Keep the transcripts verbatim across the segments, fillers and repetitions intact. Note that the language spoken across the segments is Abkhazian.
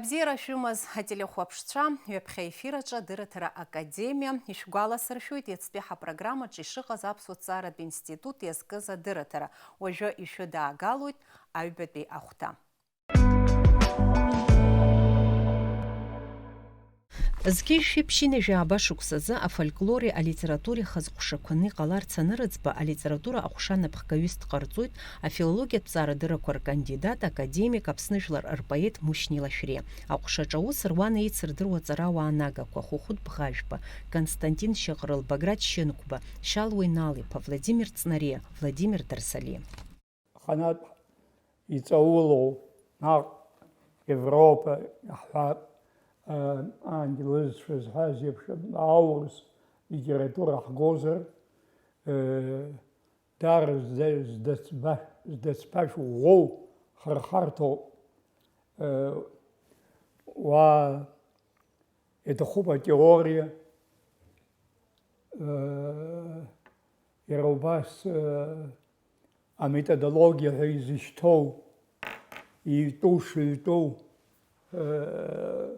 Бзиара шәымаз, ателехәаԥшцәа, ҩаԥхьа аефир аҿы адырраҭара академиа, ишәгәаласыршәоит, иацтәи ҳапрограммаҿы ишыҟаз аԥсуа ҭҵааратә институт иазкыз адырраҭара, уажәы ишәыдаагалоит аҩбатәи ахәҭа. Зқьи жәшәи ԥшьынҩажәи ааба шықәсазы афольклори алитературеи хазҟәшақәаны иҟаларц анырыӡба, алитература аҟәша напхгаҩыс дҟарҵоит афилологиатә ҵарадыррақәа ркандидат, академик, Аԥсны жәлар рпоет Мушьни Лашәриа. Аҟәшаҿы аус руан еицырдыруа аҵарауаа нагақәа Хәыхәыт Бӷажәба, Константин Шьаҟрыл, Баграт Шьынқәба, Шьалуа Инал-иԥа, Владимир Ҵнариа, Владимир Дарсалиа. Аханатә иҵаулоу наҟ Европа иаҳҳәап, а, ангелызцәа зҳәаз еиԥш, аурыс литература ҳгозар, э, даара зда-, здацба-, здацԥашә ӷәӷәоу хырхарҭоуп. Э, уа Иҭахуп атеориа, э, иара убас, э, аметодологиа ҳәа изышьҭоу, итәу шыҩтәу, э,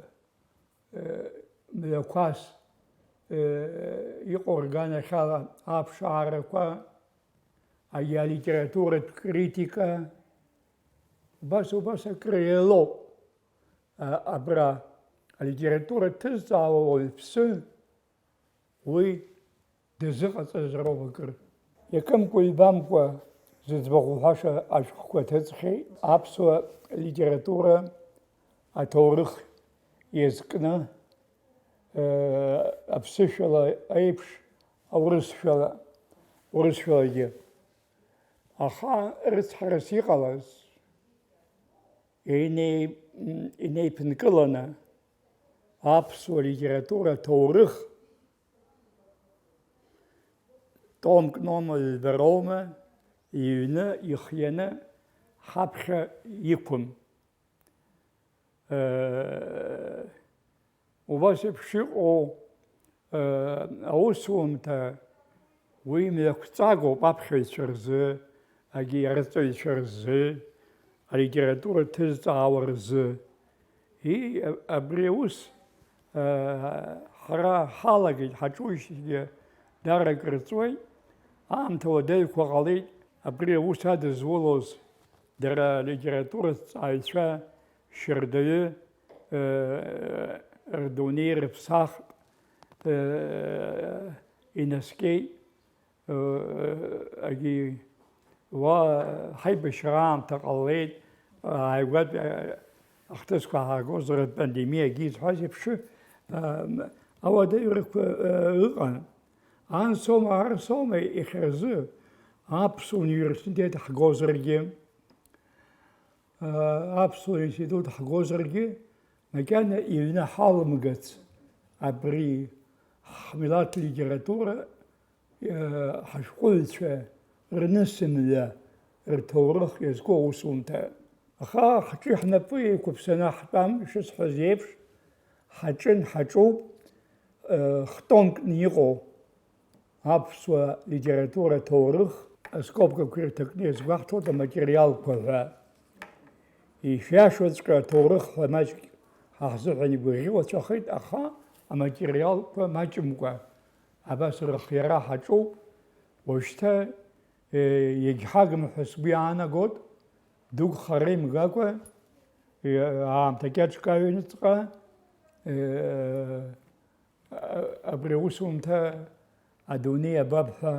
э, мҩақәас, э, иҟоу рганахьала аԥшаарақәа, ари алитературатә критика, убас, убас акры еилоуп. А, абра алитература ҭызҵаауа уаҩԥсы, уи дазыҟаҵазароуп акыр. Иакымкәа-ҩбамкәа зыӡбахә уҳәаша ашәҟәқәа ҭыҵхьеит, аԥсуа литература аҭоурых иазкны, э, аԥсышәала еиԥш, аурысшәала, урысшәалагьы. Аха рыцҳарас иҟалаз, инеи-, инеиԥынкыланы аԥсуа литература аҭоурых томк-нома ҩба роума иҩны, ихианы ҳаԥхьа иқәым. Э, убас еиԥш иҟоу, э, аусумҭа уи мҩақәҵагоуп аԥхьаҩцәа рзы, агьи арҵаҩцәа рзы, алитература ҭызҵаауа рзы. И, а-, абри аус, э, ҳара ҳалагеит, ҳаҿушьҭгьы даара акыр ҵуеит, аамҭа уадаҩқәа ҟалеит, абри аус адызулоз дара алитератураҭҵааҩцәа шьардаҩы, э, рдунеи рыԥсахт, э, инаскьеит, э, агьи уа ҳаибашьра аамҭа ҟалеит, ааигәатәи ахҭысқәа ҳаагозар, апандемиагьы изҳәаз еиԥш, э, ауадаҩрақәа, э, ыҟан. Ансоума, арсоума иахьа рзы аԥсуа университет ҳгозаргьы, аԥсуа институт ҳгозаргьы, макьана иҩны ҳалымгац абри ҳмилаҭ литература, ҳашәҟәыҩҩцәа рнысымҩа, рҭоурых иазку аусумҭа. Аха ҳҿи ҳнапи еиқәыԥсаны ҳтәам, ишысҳәаз еиԥш, ҳаҿын, ҳаҿуп, хтомкны иҟоу аԥсуа литература ҭоурых, аскобкақәа ирҭакны иазгәаҳҭоит аматериалқәа ҳәа. Ишиашоуҵәҟьа аҭоурых ҳәа маҷк ҳа ҳзыҳәан игәаӷьуацәахеит, аха аматериалқәа маҷымкәа абас рыхиара ҳаҿуп. Уажәшьҭа, е, иагьҳагым ҳәа сгәы иаанагот, дук хара имгакәа, е, аамҭа кьаҿк аҩныҵҟа, е, А-, абри аусумҭа адунеи абап ҳәа,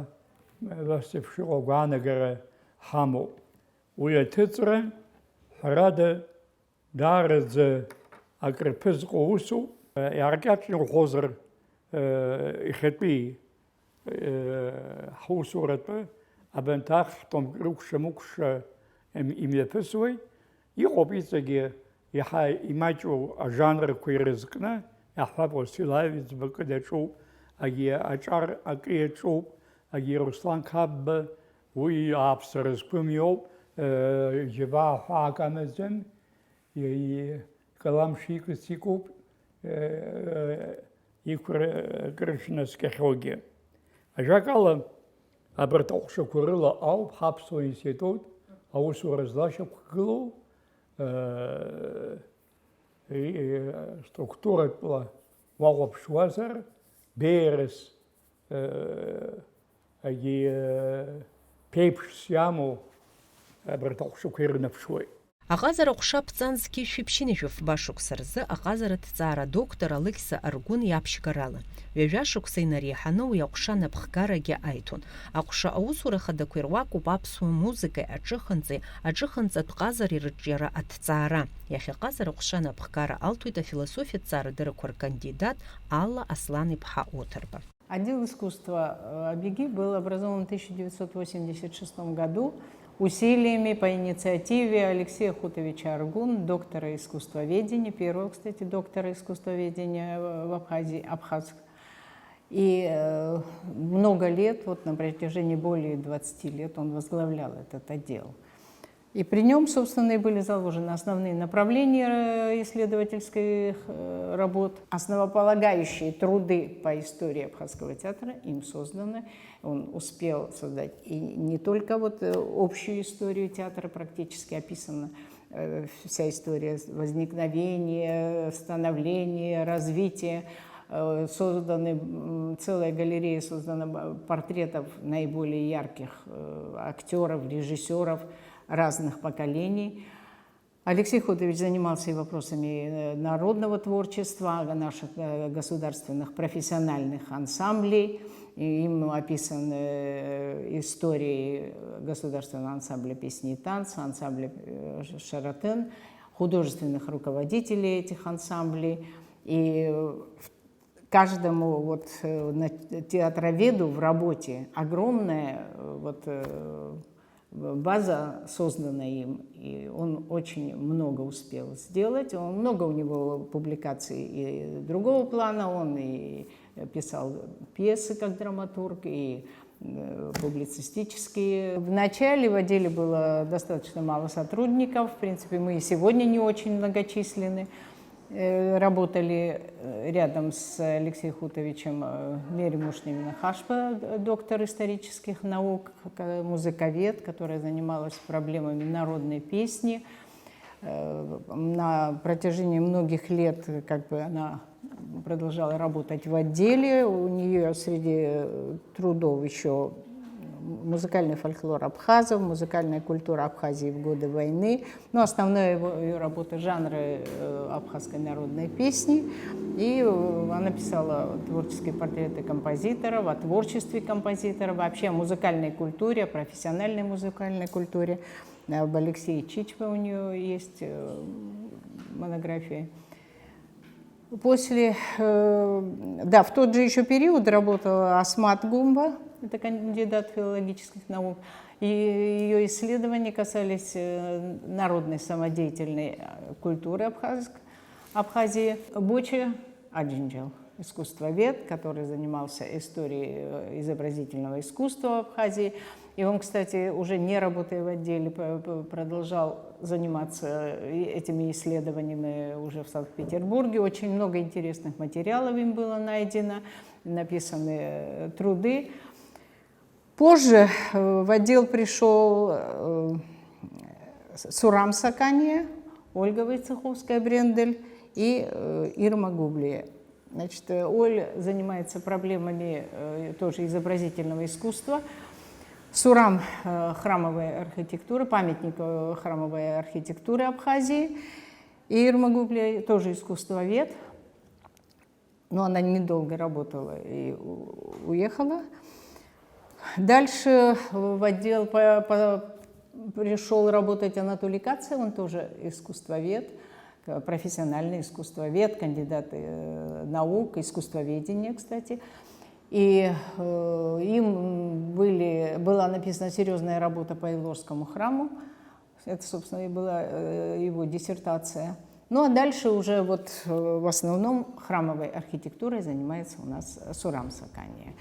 абас еиԥш иҟоу агәаанагара ҳамоуп. Уи аҭыҵра, ҳәарада, даараӡа акрыԥызҟо усуп. Иааркьаҿны иуҳәозар, иахьатәи, ҳусуратәы абанҭ ахьтә рыкәша-мыкәша им-, имҩаԥысуеит. Иҟоуп иҵегьы иаҳа имаҷу ажанрқәа ирызкны, иаҳҳәап, Уасил Аҩӡба акы даҿуп, агьи аҿар акы иаҿуп, агьи Руслан Қапба, уи ааԥсара зқәым иоуп, э, џьабаа ҳәаак амаӡам, и-, и-, икалам шикыц икуп, э, иқәра-, акрыф наскьахьоугьы. Ажәакала, абарҭ аҟәшақәа рыла ауп ҳаԥсуа институт аусура злашьақәгылоу, э, Структуратәла уахәаԥшуазар, беиарас, егьи, ԥеиԥшс иамоу абарҭ аҟәшақәа ирнаԥшуеит. Аҟазара ҟәша ԥҵан зқьи шәиԥшьынҩажәи фба шықәса рзы аҟазара ҭҵаара доктор Алықьса Аргәын иаԥшьгарала, ҩажәа шықәса инареиҳаны уи аҟәша анапхгарагьы аиҭон. Аҟәша аусура хадақәа ируакуп аԥсуа музыкеи аҿыханҵеи, аҿыханҵатә ҟазареи рыҿиара аҭҵаара. Иахьа аҟазара ҟәша анапхгара алҭоит афилософиатә ҭҵаарадырақәа ркандидат Алла Аслан-иԥҳа Оҭырба. Отдел искусства, э, Абиги был образован в тысяча девятьсот восемьдесят шестом году усилиями по инициативе Алексея Хутовича Аргун, доктора искусствоведения, первого, кстати, доктора искусствоведения, э, в Абхазии, абхазского. И, э, много лет, вот на протяжении более двадцати лет он возглавлял этот отдел. И при нём, собственно, и были заложены основные направления, э, исследовательских, э, работ. Основополагающие труды по истории абхазского театра им созданы. Он успел создать и не только вот, э, общую историю театра, практически описана, э, вся история с-, возникновения, становления, развития. Э, созданы, м, целая галерея создана, м, портретов наиболее ярких, э, актёров, режиссёров разных поколений. Алексей Хутович занимался и вопросами, э, народного творчества, наших, э, государственных профессиональных ансамблей. И им описаны, э, истории государственного ансамбля песни и танца, ансамбля, э, Ш-, «Шаратен», художественных руководителей этих ансамблей. И, э, в-, каждому вот, э, на-, театроведу в работе огромная, э, вот, э, база создана им, и он очень много успел сделать. Он, много у него публикаций и другого плана, он и писал пьесы как драматург, и, э, публицистические. Вначале в отделе было достаточно мало сотрудников, в принципе, мы и сегодня не очень многочисленны. Э, работали, э, рядом с Алексеем Хутовичем, э, Мери Мушневна Хашпа, д-, доктор исторических наук, к-, музыковед, которая занималась проблемами народной песни. Э, на протяжении многих лет, э, как бы она продолжала работать в отделе. У неё среди, э, трудов ещё музыкальный фольклор абхазов, музыкальная культура Абхазии в годы войны. Ну, основная его, её работа — жанры, э, абхазской народной песни. И, э, она писала творческие портреты композиторов, о творчестве композитора, вообще о музыкальной культуре, о профессиональной музыкальной культуре. Э, об Алексее Чичве у неё есть, э, монография. После, э, да, в тот же ещё период работала Асмат Гумба, это кандидат филологических наук, и её исследования касались, э, народной самодеятельной, э, культуры абхазск-, Абхазии. Бочи Аджинджел, искусствовед, который занимался историей, э, изобразительного искусства в Абхазии. И он, кстати, уже не работая в отделе, п-, п-, продолжал заниматься, э, этими исследованиями уже в Санкт-Петербурге. Очень много интересных материалов им было найдено, написаны, э, труды. Позже, э, в отдел пришёл, э, С-, Сурам Сакания, Ольга Войцеховская-Брендель и, э, Ирма Гублия. Значит, э, Оль занимается проблемами, э, тоже изобразительного искусства. Сурам, э, храмовая архитектура, памятник, э, храмовой архитектуры Абхазии. И Ирма Гублия тоже искусствовед. Но она недолго работала и у-, уехала. Дальше в отдел по-, по-, пришёл работать Анатолий Кация, он тоже искусствовед, к-, профессиональный искусствовед, кандидат, э, наук, искусствоведения, кстати. И, э, им были, была написана серьёзная работа по Илорскому храму. Это, собственно, и была, э, его диссертация. Ну, а дальше уже вот, э, в основном храмовой архитектурой занимается у нас Сурам Сакания.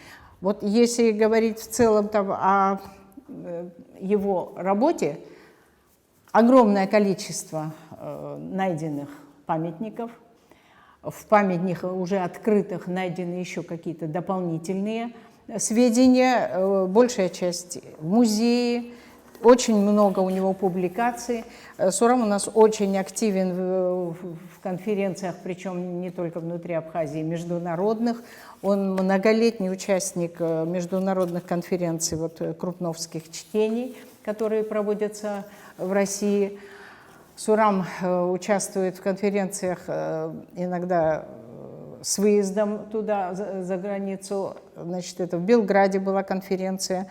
Вот если говорить в целом там о, э, его работе, огромное количество, э, найденных памятников. В памятниках, уже открытых, найдены ещё какие-то дополнительные сведения. Э, большая часть в музее, Очень много у него публикаций. Э, Сурам у нас очень активен в, в конференциях, причем не только внутри Абхазии, международных. Он многолетний участник э, международных конференций, вот, э, крупновских чтений, которые проводятся в России. Сурам э, участвует в конференциях э, иногда э, с выездом туда, за, за границу. Значит, это в Белграде была конференция,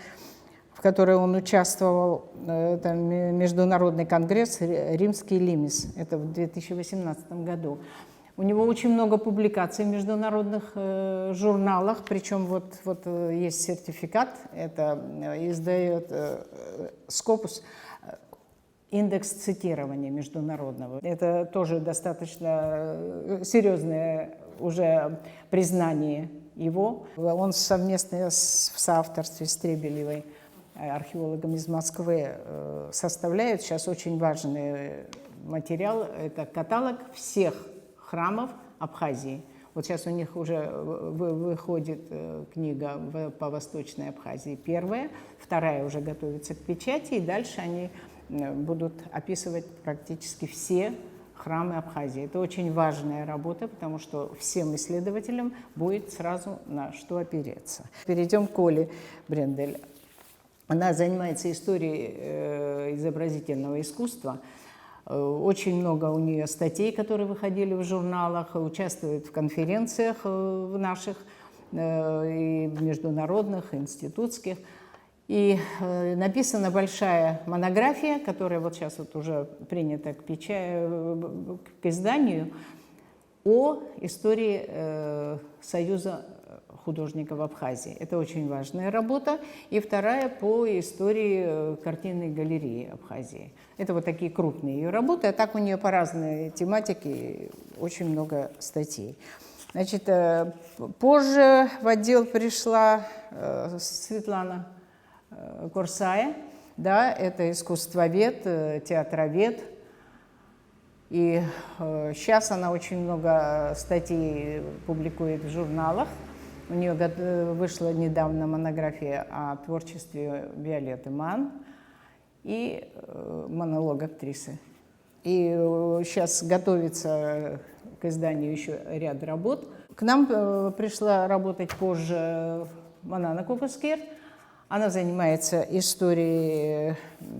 в которой он участвовал. Э, Это ме- международный конгресс Ри- «Римский лимис». Это в две тысячи восемнадцатом году. У него очень много публикаций в международных э, журналах, причем вот, вот э, есть сертификат, это э, издает э, Скопус, э, индекс цитирования международного. Это тоже достаточно э, серьезное уже признание его. Он совместно с, в соавторстве с Требелевой, э, археологом из Москвы, э, составляют сейчас очень важный материал. Это каталог всех храмов Абхазии. Вот сейчас у них уже вы- выходит э, книга в- по Восточной Абхазии, первая, вторая уже готовится к печати, и дальше они э, будут описывать практически все храмы Абхазии. Это очень важная работа, потому что всем исследователям будет сразу на что опереться. Перейдем к Оле Брендель. Она занимается историей э, изобразительного искусства. Э, Очень много у нее статей, которые выходили в журналах, участвует в конференциях э, в наших э, и международных, институтских. И э, написана большая монография, которая вот сейчас вот уже принята к, печа... э, к изданию, о истории э, Союза художников Абхазии. Это очень важная работа. И вторая по истории э, картинной галереи Абхазии. Это вот такие крупные ее работы. А так у нее по разной тематике очень много статей. Значит, э, позже в отдел пришла э, Светлана э, Курсая. Да, это искусствовед, э, театровед. И сейчас она очень много статей публикует в журналах. У нее вышла недавно монография о творчестве Виолетты Манн и э, монолог актрисы. И сейчас готовится к изданию еще ряд работ. К нам э, пришла работать позже Манана Кукускер. Она занимается историей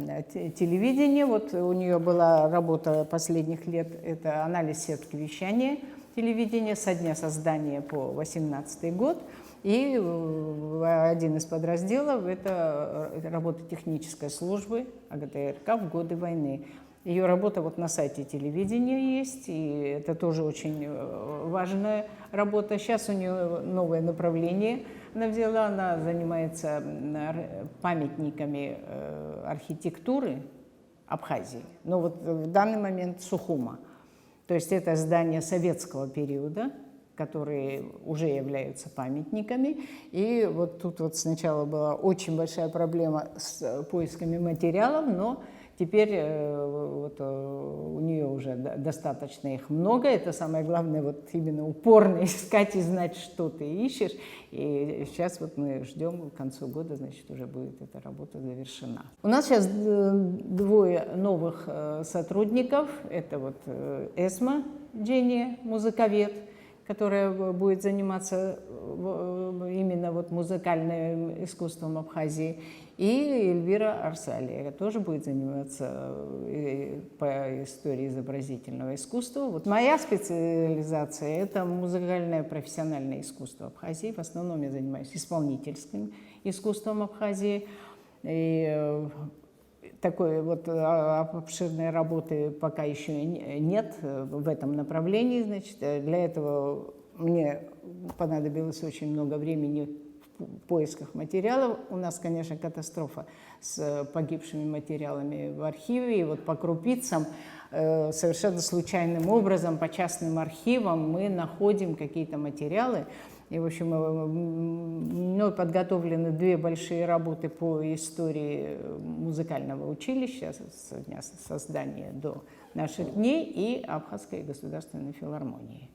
э, те- телевидения. Вот у нее была работа последних лет, это анализ сетки вещания телевидения со дня создания по восемнадцатый год. И э, один из подразделов — это э, работа технической службы А Г Т Р К в годы войны. Ее работа вот на сайте телевидения есть, и это тоже очень э, важная работа. Сейчас у нее новое направление она взяла, она занимается м, ар- памятниками э, архитектуры Абхазии. Но вот в данный момент Сухума. То есть это здания советского периода, которые уже являются памятниками. И вот тут вот сначала была очень большая проблема с э, поисками материалов, но теперь э, вот, э, у нее уже до- достаточно их много. Это самое главное, вот именно упорно искать и знать, что ты ищешь. И сейчас вот мы ждем, к концу года, значит, уже будет эта работа завершена. У нас сейчас двое новых э, сотрудников. Это вот э, Эсма Дженни, музыковед, которая в- будет заниматься э, в- именно вот музыкальным искусством Абхазии, и Эльвира Арсалия тоже будет заниматься э, по истории изобразительного искусства. Вот моя специализация — это музыкальное профессиональное искусство Абхазии. В основном я занимаюсь исполнительским искусством Абхазии. И э, такой вот а, обширной работы пока еще и не- нет э, в этом направлении. Значит, э, для этого мне понадобилось очень много времени в поисках материалов. У нас, конечно, катастрофа с погибшими материалами в архиве. И вот по крупицам, э, совершенно случайным образом, по частным архивам мы находим какие-то материалы. И, в общем, э, м, мной подготовлены две большие работы по истории музыкального училища с- со дня с- создания до наших дней и Абхазской государственной филармонии.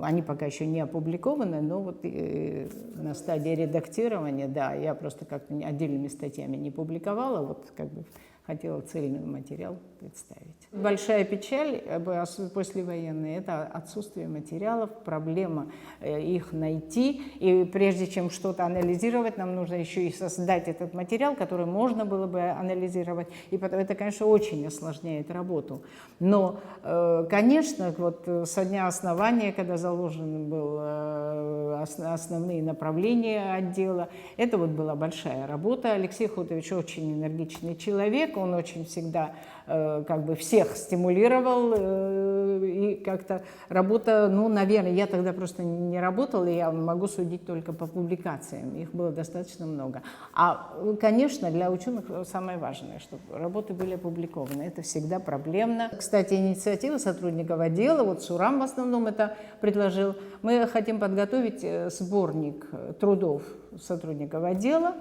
Они пока еще не опубликованы, но вот э, на стадии редактирования, да, я просто как-то не- отдельными статьями не публиковала, вот как бы хотела цельный материал представить. Большая печаль э, б- ос- послевоенная — это отсутствие материалов, проблема э, их найти. И прежде чем что-то анализировать, нам нужно еще и создать этот материал, который можно было бы анализировать. И потом это, конечно, очень осложняет работу. Но, э, конечно, вот э, со дня основания, когда заложен был э, ос- основные направления отдела, это вот была большая работа. Алексей Хотович очень энергичный человек, он очень всегда э, как бы всех стимулировал э, и как-то работа, ну, наверное, я тогда просто не работала, я могу судить только по публикациям, их было достаточно много. А, э, конечно, для ученых самое важное, чтобы работы были опубликованы. Это всегда проблемно. Кстати, инициатива сотрудников отдела, вот Сурам в основном это предложил. Мы хотим подготовить э, сборник э, трудов сотрудников отдела.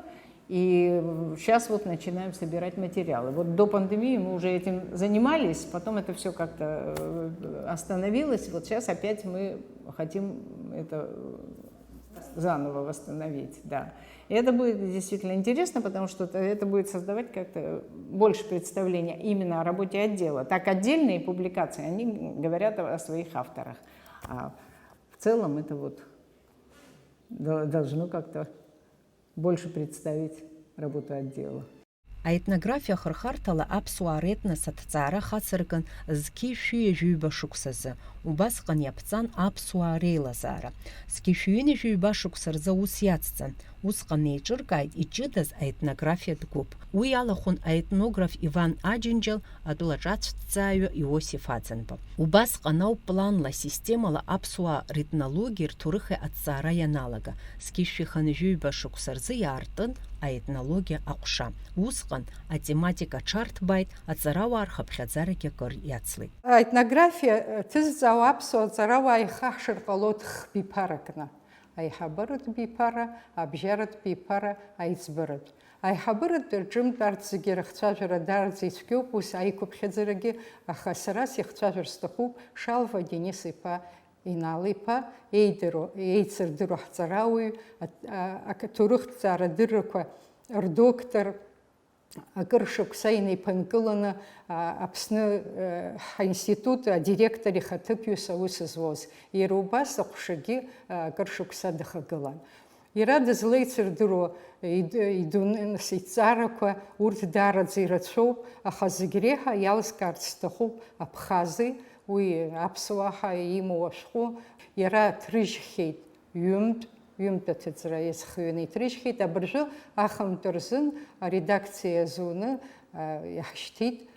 И сейчас вот начинаем собирать материалы. Вот до пандемии мы уже этим занимались, потом это все как-то э, остановилось. Вот сейчас опять мы хотим это э, заново восстановить, да. И это будет действительно интересно, потому что это- это будет создавать как-то больше представления именно о работе отдела. Так отдельные публикации, они говорят о, о своих авторах. А в целом это вот до- должно как-то больше представить работу отдела. Аетнографиа ахырхарҭала аԥсуаа ретнос аҭҵаара хацыркын зқьи шәи ҩажәи ҩба шықәсазы, убасҟан иаԥҵан аԥсуаа реилазаара. Зқьи шәи ҩынҩажәи ҩба шықәса рзы аус иацҵан, усҟан еиҿыркааит иҷыдаз аетнографиатә гәыԥ. Уи иалахәын аетнограф Иван Аџьынџьал, атәылаҿацәҭҵааҩы Иосиф Аӡынба. Убасҟан ауп планла, системала аԥсуаа ретнологиеи рҭоурыхи аҭҵаара ианалага. Зқьи шәи хынҩажәи ҩба шықәса рзы иаартын аетнологиа аҟәша. Усҟан атематика аҽарҭбааит, аҵарауаа рхыԥхьаӡарагьы акыр иацлеит. Аетнографиа ҭызҵаауа аԥсуа ҵарауаа ихаҳшар ҟалоит хбиԥаракны, аиҳабыратә биԥара, абжьаратә биԥара, аиҵбыратә. Аиҳабыратә рҿынтә арҭ зегьы рыхцәажәара даараӡа ицәгьоуп, ус аиқәыԥхьаӡарагьы, аха сара сихцәажәар сҭахуп Шалва Денис-иԥа Инал-иԥа, еидыруа, еицырдыруа ҳҵарауаҩ, аҭоурыхҭҵаара адыррақәа рдоктор, акыр шықәса инеиԥынкыланы Аԥсны ҳаинститут адиректор ихаҭыԥҩыс аус зуаз, иара убас аҟәшагьы акыр шықәса дахагылан. Иара дызлеицырдыруа идунеи, нас, иҭҵаарақәа урҭ даараӡа ирацәоуп, аха зегь реиҳа иалскаарц сҭахуп Абхази уи аԥсуаа ҳәа имоу ашәҟәы. Иара ҭрыжьхьеит, ҩымтә, ҩымтә аҭыҵра иазхианы иҭрыжьхьеит. Абыржәы ахынтә рзын аредакциа иазуны иаҳшьҭит.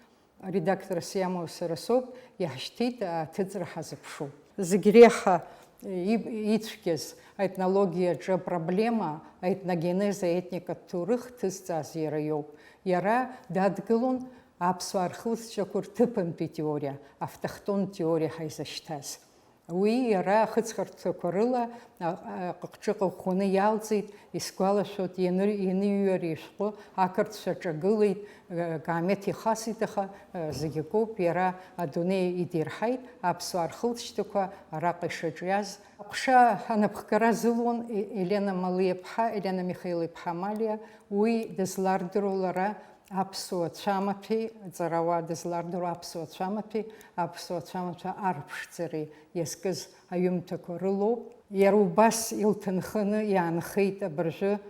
Аредакторс иамоу сара соуп, иаҳшьҭит аҭыҵра ҳазыԥшу. Зегь реиҳа ицәгьаз аетнологиаҿы апроблема, аетногенез, аетникатә ҭоурых ҭызҵааз иара иоуп. Иара дадгылон аԥсуаа рхылҵшьҭрақәа рҭыԥантәи теориа, автохтонтә теориа ҳәа изышьҭаз. Уи иара ахыҵхырҭақәа рыла аҟыҟҿыҟа ӷәӷәаны иалҵит, исгәалашәоит, ианыҩуа ари ишәҟәы ақырҭцәа аҿагылеит, Гамеҭ ихасит, аха зегь акоуп, иара адунеи идирҳаит аԥсуаа рхылҵшьҭақәа араҟа ишаҿиаз. Аҟәша анапхгара зылуан Елена Малиа-ԥҳа, Елена Михаил-иԥҳа Малиа, уи дызлардыруа лара аԥсуа цәамаҭәеи, аҵарауаа дызлардыруа аԥсуа цәамаҭәеи аԥсуа цәамаҭәа арԥшӡареи иазкыз аҩымҭақәа рылоуп. Иара убас илҭынханы иаанхеит абыржәы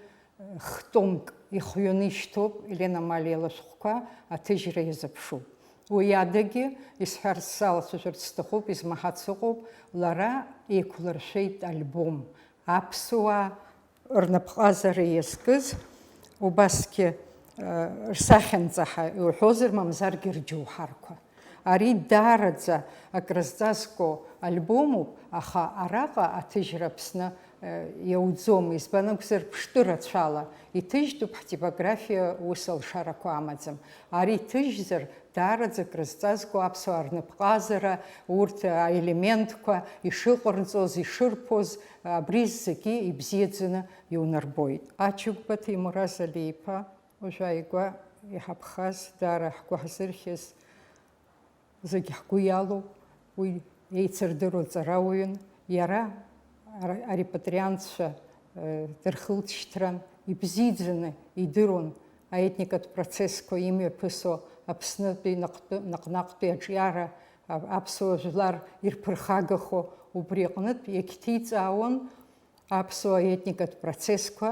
хтомк ихҩаны ишьҭоуп Елена Малиа лышәҟәқәа аҭыжьра иазыԥшу. Уи адагьы, исҳәарц салацәажәарц сҭахуп, измаҳац ыҟоуп, лара еиқәлыршәеит альбом аԥсуаа рнапҟазара иазкыз, убасгьы рсахьанҵа ҳәа иуҳәозар, мамзаргьы рџьоуҳарқәа. Ари даараӡа акрызҵазкуа альбомуп, аха араҟа аҭыжьра Аԥсны иауӡом, избан акәзар, ԥштәы рацәала иҭыжьтәуп, ҳтипографиа ус алшарақәа амаӡам. Ари ҭыжьзар, даараӡа акрызҵазкуа аԥсуаа рнапҟазара, урҭ аелементқәа ишыҟарҵоз, ишырԥоз, абри зегьы ибзиаӡаны иунарбоит. Ачыгәба Ҭемураз Алиа-иԥа, уажәааигәа иҳаԥхаз, даара ҳгәы ҳзырхьыз, зегь ҳгәы иалоуп, уи еицырдыруа ҵарауаҩын, Иара ара-, арепатриантцәа, э, дырхылҵшьҭран, ибзиаӡаны идыруан аетникатә процессқәа имҩаԥысуа Аԥснытәи наҟтәы-, наҟ-наҟтәи аҿиара, а-, аԥсуа жәлар ирԥырхагахо, убри аҟнытә иагьҭиҵаауан аԥсуа етникатә процессқәа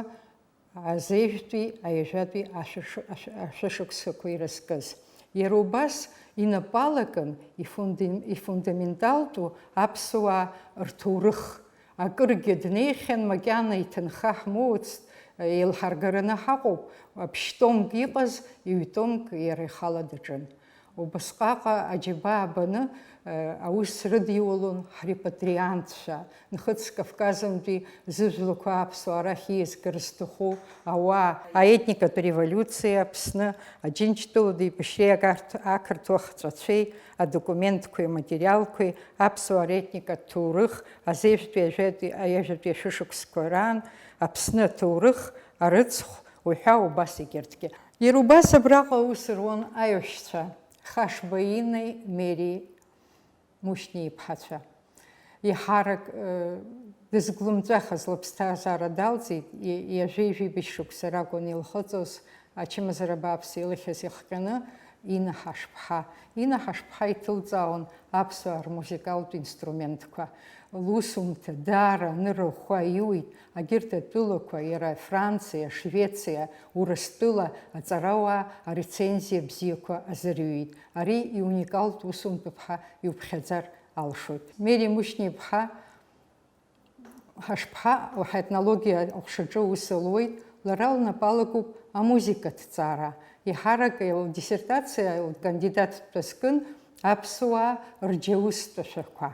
азеижәтәи аҩажәатәи ашәырш-, ашә-, ашәышықәсқәа ирызкыз. Иара убас инапы алакын ифунда-, ифундаменталтәу аԥсуаа рҭоурых. Акыргьы днеихьан, макьана иҭынха ҳмоуцт, еилҳаргараны ҳаҟоуп, ԥшь-томк иҟаз, ҩ-томк иара ихала даҿын. Убасҟаҟа аџьабаа баны, э, аус рыдиулон ҳрепатриантцәа, Нхыҵ Кавказынтәи зыжәлақәа аԥсуаа рахь ииазгар зҭаху ауаа. Аетникатә револиуциа Аԥсны Аџьынџьтәылатәи еибашьреи ақарҭ-, ақырҭуа хҵәацәеи адокументқәеи аматериалқәеи аԥсуаа ретникатә ҭоурых азеижәтәи ажәатәи, аҩажәатәи ашәышықәсқәа раан Аԥсны аҭоурых, арыцхә уҳәа убас егьырҭгьы. Иара убас абраҟа аус руан аиҳәшьцәа Хашба Инеи Мери Мушьни иԥҳацәа. Еиҳарак, э, дызгәлымҵәахыз лыԥсҭазаара далҵит, и-, ҩажәеи-ҩажәижәибжь шықәса ракәын илхыҵуаз, ачымазара бааԥс илыхьыз ихҟьаны, Ина Ҳашԥҳа. Ина Ҳашԥҳа иҭылҵаауан аԥсуаа рмузыкалтә инструментқәа. Лусумҭа даара анырахәхәа иуит, агьырҭ атәылақәа, иара Франциа, Швециа, Урыстәыла аҵарауаа арецензиа бзиақәа азырҩит. Ари иуникалтә усумҭоуп ҳәа иуԥхьаӡар алшоит. Мери Мушьни-иԥҳа Ҳашԥҳа уаҳа етнологиа аҟәшаҿы аус луеит, лара лнапы алакуп амузыкатә ҭҵаара. Еиҳарак лдиссертациа лкандидаттәқәа зкын аԥсуаа рџьаустә ашәақәа.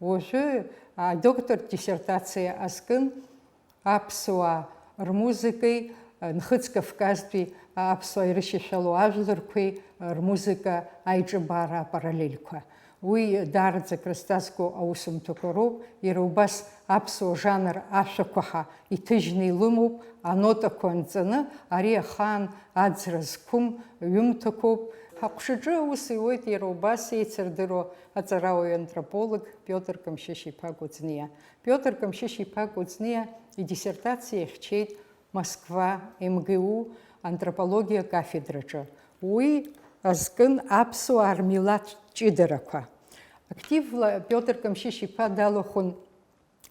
Уажәы адоктортә диссертациа азкын аԥсуаа рмузыкеи, Нхыҵ Кавказтәи аԥсуаа ирышьашәалоу ажәларқәеи рмузыка аиҿыбаара апараллельқәа. Уи даараӡа крызҵазкуа аусумҭақәа роуп, иара убас аԥсуа жанр ашәақәа ҳа иҭыжьны илымоуп, анотақәа анҵаны, ари ахаан аӡра зқәым ҩымҭақәоуп. Ҳаҟәшаҿы аус иуеит иара убас еицырдыруа аҵарауаҩ-антрополог Пиотр Камшьышь-иԥа Кәыҵниа. Пиотр Камшьышь-иԥа Кәыҵниа идиссертациа ихьчеит Москва, МГУ антропологиа кафедраҿы. Уи азкын аԥсуаа рмилаҭтә ҷыдарақәа. Активла Пиотр Камшьышь-иԥа далахәын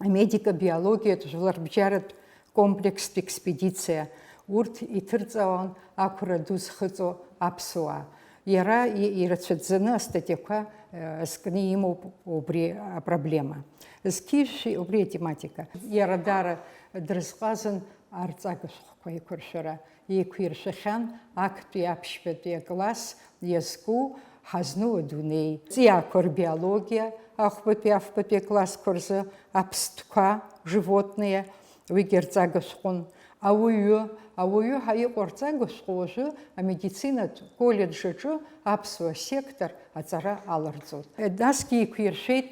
амедико-биологиатә жәларбжьаратә комплекстә экспедициа. Урҭ иҭырҵаауан ақәра ду зхыҵуа аԥсуаа. Иара и-, ирацәаӡаны астатиақәа, э, азкны имоуп убри апроблема. Зқьи жәшәи убри атематика. Иара даара дрызҟазан арҵага шәҟәқәа еиқәыршәара. Еиқәиршәахьан актәи аԥшьбатәи акласс иазку Ҳазну адунеи, ҵиаақәа рбиологиа, ахәбатәи афбатәи аклассқәа рзы аԥстәқәа, животные, уигьы арҵага шәҟәын. Ауаҩы, ауаҩы ҳәа иҟоу арҵага шәҟәы уажәы амедицинатә коллеџь аҿы аԥсуа сектор аҵара аларҵоит. Насгьы еиқәиршәеит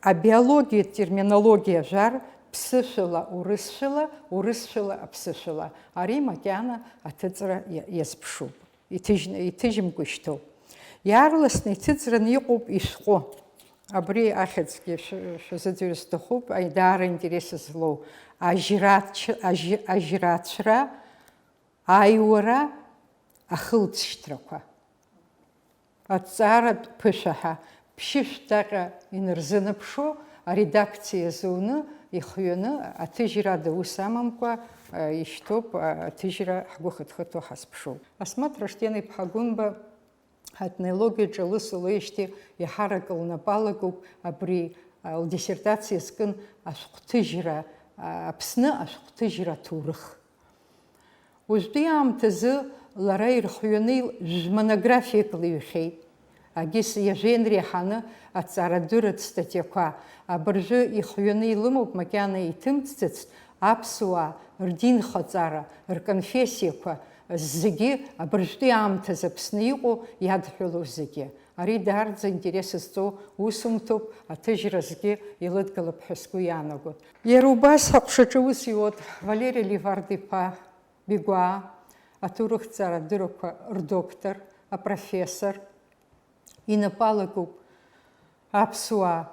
абиологиатә терминологиа жәар ԥсышәала урысшәала, урысшәала аԥсышәала. Ари макьана аҭыҵра иа-, иазԥшуп. Иҭыжьны, иҭыжьымкәа ишьҭоуп. Иаарласны иҭыҵраны иҟоуп ишәҟәы. Абри ахьӡгьы шә-, шәазыӡырҩыр сҭахуп, даара интерес злоу. Ажьрач-, ажьы-, ажьрацәра, аиуара, ахылҵшьҭрақәа. Аҭҵааратә ԥышәа ҳәа ԥшьышә даҟьа инарзынаԥшуа аредакциа зуны, ихҩаны, аҭыжьра ада ус амамкәа, а, ишьҭоуп, а, аҭыжьра ҳгәы хыҭхыҭуа ҳазԥшуп. Асмаҭ Раштен-иԥҳа Гәынба аетнологиаҿы лысалеижьҭеи иаҳарак лнапы алагоуп абри, а, лдиссертациа зкын ашәҟәҭыжьра, а, Аԥсны ашәҟәҭыжьра аҭоурых. Уажәтәи аамҭазы лара ирхҩаны ил-, жәмонографиак лыҩхьеит. Агьыс ҩажәеинры иаҳаны аҭҵаарадырратә статиақәа абыржәы ихҩаны илымоуп, макьана иҭымҵӡацт аԥсуаа рдинхаҵара, рконфессиақәа зегьы абыржәтәи аамҭазы Аԥсны иҟоу иадҳәалоу зегьы. Ари даараӡа интерес зҵоу усумҭоуп, аҭыжьра зегьы илыдгылап ҳәа сгәы иаанагоит. Иара убас аҟәшаҿы ус иуоуп Валери Ливард-иԥа Бигәаа, аҭоурыхҭҵааратә дыррақәа рдоктор, апрофессор, инапы алакуп аԥсуаа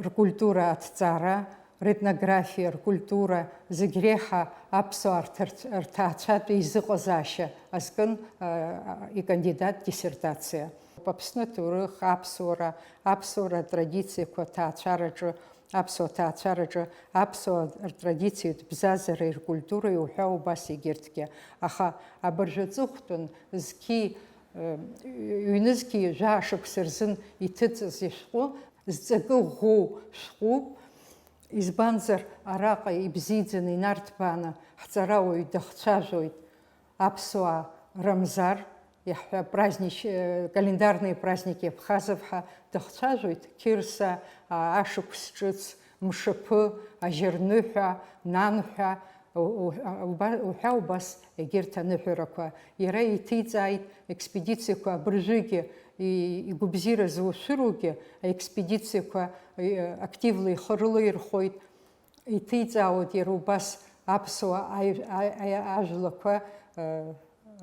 ркультура аҭҵаара, Ретнографиа, ркультура, зегь реиҳа аԥсуаа рҭарц-, рҭаацәатә еизыҟазаашьа азкын, а, икандидат диссертациа. Аԥсны аҭоурых, аԥсуара, аԥсуара атрадициақәа аҭаацәараҿы, аԥсуа ҭаацәараҿы, аԥсуаа ртрадициатә бзазареи ркультуреи уҳәа убас егьырҭгьы. Аха абыржәы аҵыхәтәан зқьи, э, ҩнызқьи жәаа шықәса рзын иҭыҵыз ишәҟәы, зҵакы ӷәӷәоу шәҟәуп. Избанзар, араҟа ибзиаӡаны инарҭбааны ҳҵарауаҩ дыхцәажәоит аԥсуаа Рамзар, иаҳҳәап, празднич-, э, календарные праздники Абхазов ҳәа дыхцәажәоит, Қьырса, а, ашықәс ҿыц, Мшаԥы, Ажьырныҳәа, Нанҳәа, у-, у-, уба-, уҳәа убас егьырҭ аныҳәарақәа. Иара иҭиҵааит, експедициақәа абыржәыгьы и-, игәабзиара зылшәыругьы аекспедициақәа, и-, активла ихы рылаирхәоит, иҭиҵаауеит иара убас аԥсуа аи-, аи-, аи-, ажәлақәа, э,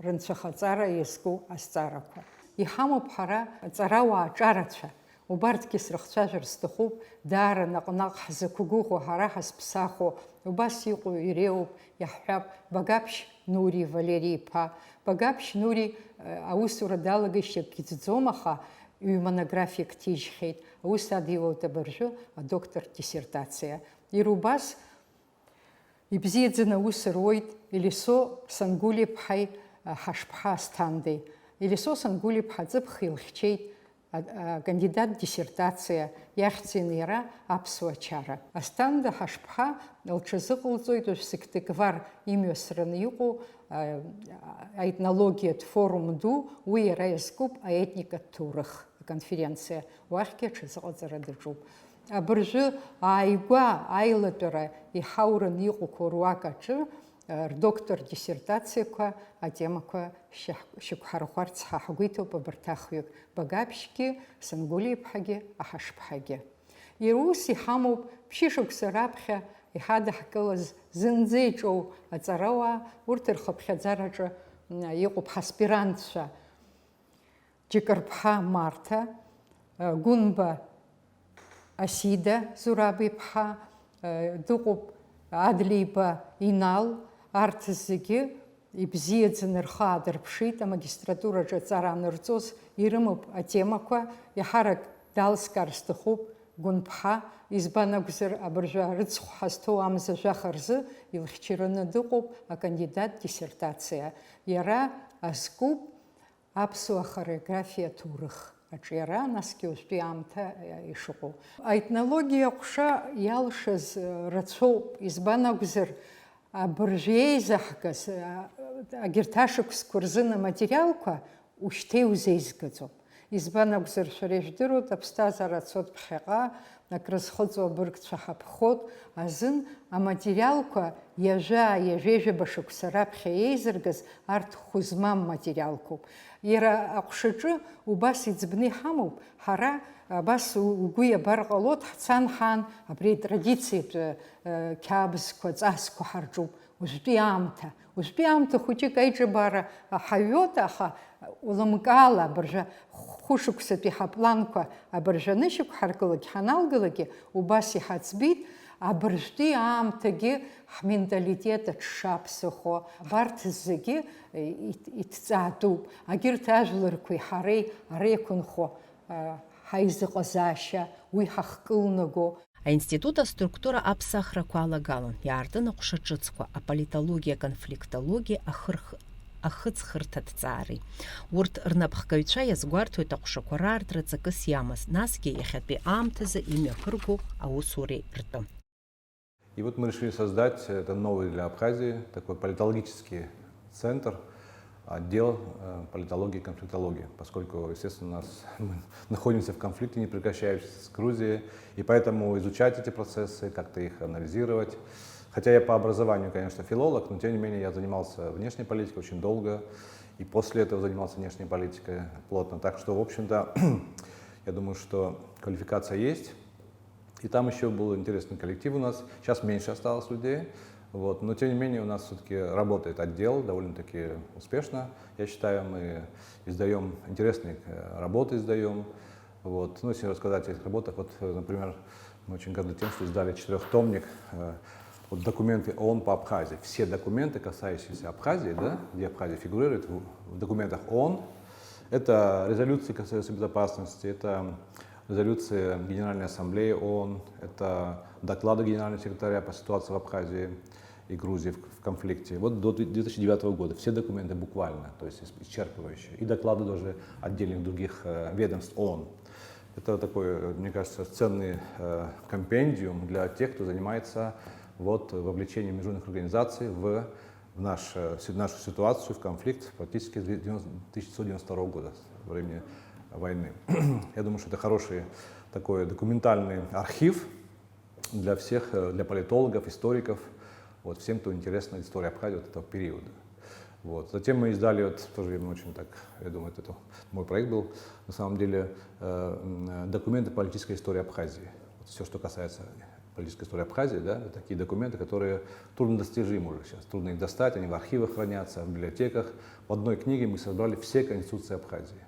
рынцәахаҵара иазку азҵаарақәа. Иҳамоуп ҳара аҵарауаа ҿарацәа, убарҭгьы срыхцәажәар сҭахуп, даара наҟ-наҟ ҳзықәгәыӷуа, ҳара ҳазԥсахуа, убас иҟоу иреиуоуп, иаҳҳәап, Багаԥшь Нури Валери иԥа. Багаԥшь Нури, э, аусура далагеижьҭеи акгьы ӡӡом, аха ҩ-монографиак ҭижьхьеит, аус адиулоит абыржәы адоктортә диссертациа. Иара убас ибзиаӡаны аус руеит Елисо Сангәлиаԥҳаи, а, Ҳашԥҳа Асҭандеи. Елисо Сангәлиаԥҳа аҵыԥх илхьчеит, а, а, акандидат диссертациа иахьӡын иара аԥсуа чара. Асҭанда Ҳашԥҳа лҽазыҟалҵоит уажә Сыктывкар имҩасраны иҟоу, а, аетнологиатә форум ду, уи иара иазкуп аетникатә ҭоурых. Аконференциа уахьгьы аҽазыҟаҵара даҿуп. Абыржәы ааигәа аилатәара иҳаураны иҟоуқәоу руак аҿы, э, рдоктор диссертациақәа атемақәа шьаҳ-, шьақәҳарӷәӷәарц ҳа ҳгәы иҭоуп абарҭ ахҩык, Багаԥшьгьы, Сангәлиаԥҳагьы, Аҳашԥҳагьы. Иара ус иҳамоуп ԥшьышықәса раԥхьа иҳадаҳкылаз зынӡа иҿоу аҵарауаа, урҭ рхыԥхьаӡараҿы, м, иҟоуп ҳаспирантцәа. Џьыкырԥҳа Марҭа, Гәынба Асида, Зураб иԥҳа, дыҟоуп Адлеиба Инал, арҭ зегьы ибзиаӡаны рхы аадырԥшит, амагистратураҿы аҵара анырҵоз, ирымоуп атемақәа, иаҳарак далскаар сҭахуп Гәынԥҳа, избан акәзар, абыржәы арыцхә ҳазҭоу амза жәаха рзы илхьчараны дыҟоуп акандидат диссертациа. Иара азкуп аԥсуа хореографиа аҭоурых аҿиара, насгьы уажәтәи аамҭа, э, ишыҟоу. Аетнологиа аҟәша иалшаз, э, рацәоуп, избан акәзар, абыржә еизаҳгаз, э, агьырҭ ашықәсқәа рзын аматериалқәа ушьҭа иузеизгаӡом. Избан акәзар, шәара ижәдыруеит, аԥсҭазаара ацоит ԥхьаҟа, акрызхыҵуа абыргцәа ҳаԥхот азын аматериалқәа ҩажәа, ҩажәеижәаба шықәса раԥхьа еизыргаз арҭ хәы змам материалқәоуп. Иара аҟәшаҿы убас иӡбны иҳамоуп, ҳара абас у-, угәы иабар ҟалоит, ҳцан ҳаан абри атрадициатә, э, қьабзқәа, ҵасқәа ҳарҿуп. Уажәтәи аамҭа, уажәтәи аамҭа хәыҷык аиҿабаара ҳаҩуеит, аха улымкаала абыржәы хәышықәсатәи ҳапланқәа абыржәы анышьақәҳаргылак, ҳаналгалакгьы убас иҳаӡбеит, абыржәтәи аамҭагьы ҳменталитет аҽшаԥсахо, абарҭ зегьы иҭ-, иҭҵаатәуп. Агьырҭ ажәларқәеи ҳареи ара иқәынхо, а, ҳаизыҟазаашьа, уи ҳахкылнаго, Аинститут аструктура аԥсахрақәа алагалан, иаартын аҟәша ҿыцқәа, аполитологиа, аконфликтологиа, ахырх-, ахыҵхырҭа ҭҵаареи. Урҭ рнапхгаҩцәа иазгәарҭоит аҟәшақәа раартра ҵакыс иамаз, насгьы иахьатәи аамҭазы имҩаԥырго аусуреи ртәы. И вот мы решили создать, это новый для Абхазии, такой политологический центр, отдел, э, политологии и конфликтологии, поскольку, естественно, у нас, мы находимся в конфликте непрекращающемся с Грузией, и поэтому изучать эти процессы, как-то их анализировать. Хотя я по образованию, конечно, филолог, но тем не менее я занимался внешней политикой очень долго, и после этого занимался внешней политикой плотно. Так что, в общем-то, я думаю, что квалификация есть. И там ещё был интересный коллектив у нас. Сейчас меньше осталось людей. Вот. Но тем не менее у нас всё-таки работает отдел довольно-таки успешно, я считаю. Мы издаём интересные, э, работы издаём. Вот. Ну, если рассказать о этих работах, вот, э, например, Мы очень горды тем, что издали четырёхтомник, э, вот документы ООН по Абхазии. Все документы, касающиеся Абхазии, да, где Абхазия фигурирует в, в документах ООН, это резолюции Совета безопасности, это резолюции Генеральной Ассамблеи ООН, это доклады Генерального секретаря по ситуации в Абхазии и Грузии в, в конфликте. Вот до две тысячи девятого года все документы буквально, то есть ис- исчерпывающие. И доклады даже отдельных других э, ведомств ООН. Это такой, э, мне кажется, ценный э, компендиум для тех, кто занимается вот вовлечением международных организаций в, в наш, э, си- нашу ситуацию, в конфликт практически с две- девяносто тысяча девятьсот девяносто второго года, со времени войны. Я думаю, что это хороший такой документальный архив для всех, э, для политологов, историков, вот, всем, кто интересно история Абхазии вот этого периода. Вот. Затем мы издали, вот, тоже я очень так, я думаю, это мой проект был, на самом деле, э, м, э, документы политической истории Абхазии. Вот все, что касается политической истории Абхазии, да, такие документы, которые труднодостижимы уже сейчас. Трудно их достать, они в архивах хранятся, в библиотеках. В одной книге мы собрали все конституции Абхазии.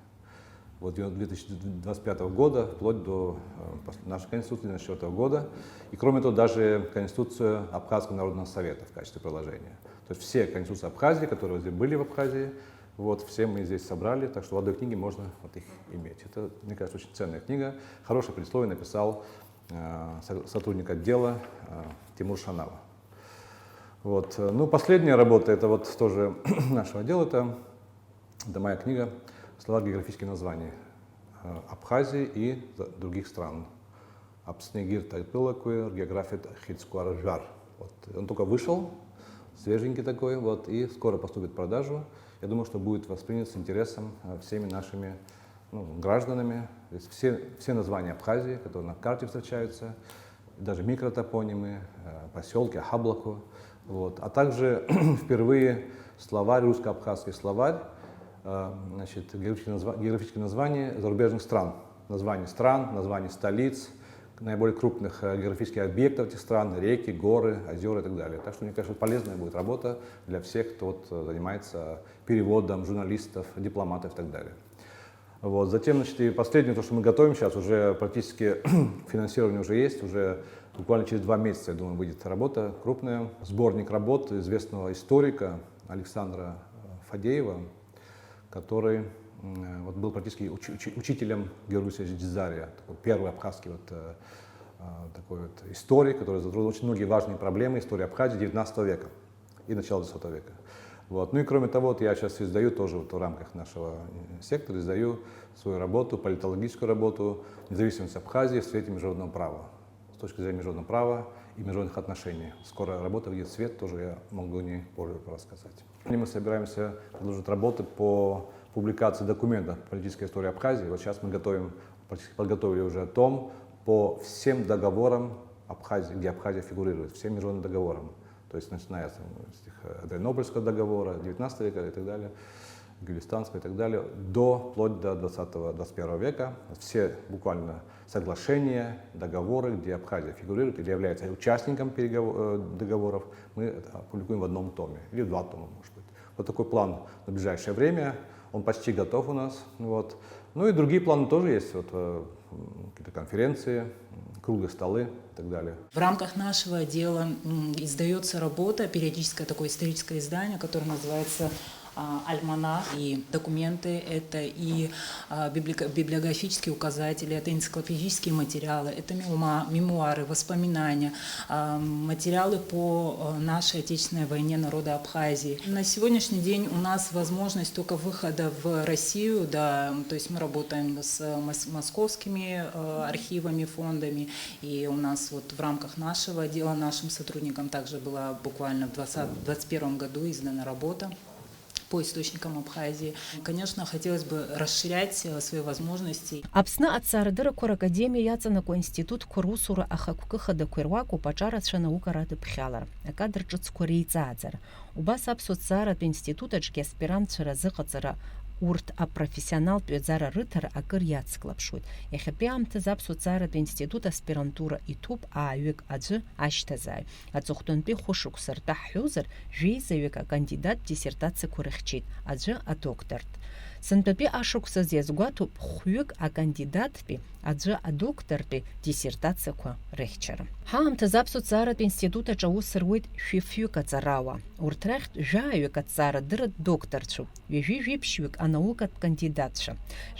Вот две тысячи двадцать пятого года, вплоть до э, пос- нашей Конституции девяносто четвёртого года. И кроме того, даже Конституцию Абхазского народного совета в качестве приложения. То есть все конституции Абхазии, которые здесь были в Абхазии, вот, все мы здесь собрали, так что в одной книге можно вот их иметь. Это, мне кажется, очень ценная книга. Хорошее предисловие написал э, со- сотрудник отдела э, Тимур Шанава. Вот. э, Ну, последняя работа, это вот тоже нашего отдела, это, это моя книга «Словарь географических названий э, Абхазии и за- других стран». Аԥсны егьырҭ атәылақәеи ргеографиатә хьыӡқәа ржәар. Вот. Он только вышел, свеженький такой, вот, и скоро поступит в продажу. Я думаю, что будет воспринят с интересом э, всеми нашими ну, гражданами. То есть все, все названия Абхазии, которые на карте встречаются, даже микротопонимы, э, поселки, Ахаблаку. Вот. А также впервые словарь, русско-абхазский словарь, э, значит, географические назва- географические названия зарубежных стран. Названия стран, названия столиц, наиболее крупных э, географических объектов этих стран, реки, горы, озера и так далее. Так что, мне кажется, полезная будет работа для всех, кто вот э, занимается переводом, журналистов, дипломатов и так далее. Вот. Затем, значит, и последнее, то, что мы готовим сейчас, уже практически финансирование уже есть, уже буквально через два месяца, я думаю, выйдет работа крупная. Сборник работ известного историка Александра э, Фадеева, который м, вот был практически уч- уч- учителем Георгия Алексеевича Джизария, такой первый абхазский вот, э, э, такой вот историк, который затронул очень многие важные проблемы истории Абхазии девятнадцатого века и начала двадцатого века. Вот. Ну и кроме того, вот я сейчас издаю тоже вот в рамках нашего э, сектора, издаю свою работу, политологическую работу «Независимость Абхазии в свете международного права». С точки зрения международного права и международных отношений. Скоро работа выйдет в свет, тоже я могу не позже рассказать. И мы собираемся продолжить работы по публикации документов политической истории Абхазии. Вот сейчас мы готовим, практически подготовили уже том по всем договорам Абхазии, где Абхазия фигурирует, всем международным договорам. То есть, начиная с этих, э, Адрианопольского договора девятнадцатого века и так далее, Гюлистанского и так далее, до, вплоть до двадцатого, двадцать первого века. Все буквально соглашения, договоры, где Абхазия фигурирует или является участником переговор- э, договоров, мы это опубликуем в одном томе или в два тома, может быть. Вот такой план на ближайшее время. Он почти готов у нас. Вот. Ну и другие планы тоже есть. Вот, э, м, какие-то конференции, м, круглые столы и так далее. В рамках нашего отдела м, издается работа, периодическое такое историческое издание, которое называется а, альманах. И документы — это и а, библико- библиографические указатели, это энциклопедические материалы, это мемуа- мемуары, воспоминания, а, материалы по а, нашей Отечественной войне народа Абхазии. На сегодняшний день у нас возможность только выхода в Россию, да, то есть мы работаем с мос- московскими э, архивами, фондами, и у нас вот в рамках нашего отдела нашим сотрудникам также была буквально в двадцатом, двадцать первом году издана работа по источникам Абхазии. Конечно, хотелось бы расширять э, свои возможности. Аԥсны аҭҵаарадыррақәа ракадемиа иаҵанакуа аинститутқәа русура ахықәкы хадақәа ируакуп аҿарацәа анаукаратә ԥхьалара, акадр ҿыцқәа реиҵааӡара. Убас аԥсуа ҭҵааратә институт аҿгьы аспирантцәа разыҟаҵара урҭ апрофессионалтә ҩаӡара рыҭара акыр иацклаԥшуеит. Иахьатәи аамҭазы аԥсуа ҭҵааратә институт аспирантура иҭоуп ааҩык аӡәы ашьҭазааҩ. Аҵыхәтәантәи хәышықәса ртәы ҳҳәозар, жәеизаҩык акандидаттә диссертациақәа рыхьчеит, аӡәы адоктортә. Сынтәатәи ашықәсаз иазгәаҭоуп хәҩык акандидаттәи аӡәы адоктортәи диссертациақәа рыхьчара. Ҳаамҭазы Аԥсуа ҭҵааратә институт аҿы аус руеит шәи фҩык аҵарауаа. Урҭ рахьтә жәаҩык аҭҵаарадырратә докторцәоуп, ҩажәи жәиԥшьҩык анаукатә кандидатцәа,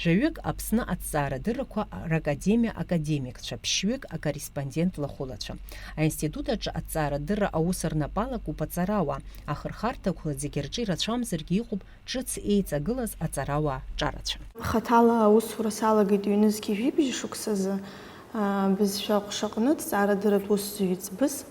жәаҩык Аԥсны аҭҵаарадыррақәа ракадемиа академикцәа, ԥшьҩык акорреспондент лахәылацәа. Аинститут аҿы аҭҵаарадырра аус рнапы алакуп аҵарауаа, ахырхарҭақәа зегьы рҿы ирацәамзаргьы иҟоуп ҿыц еиҵагылаз аҵарауаа ҿарацәа. Хаҭала аусура салагеит ҩнызқьи жәибжь шықәсазы, аа, бызшәа ҟәшаҟны ҭҵаарадырратә усзуҩ ӡбыс.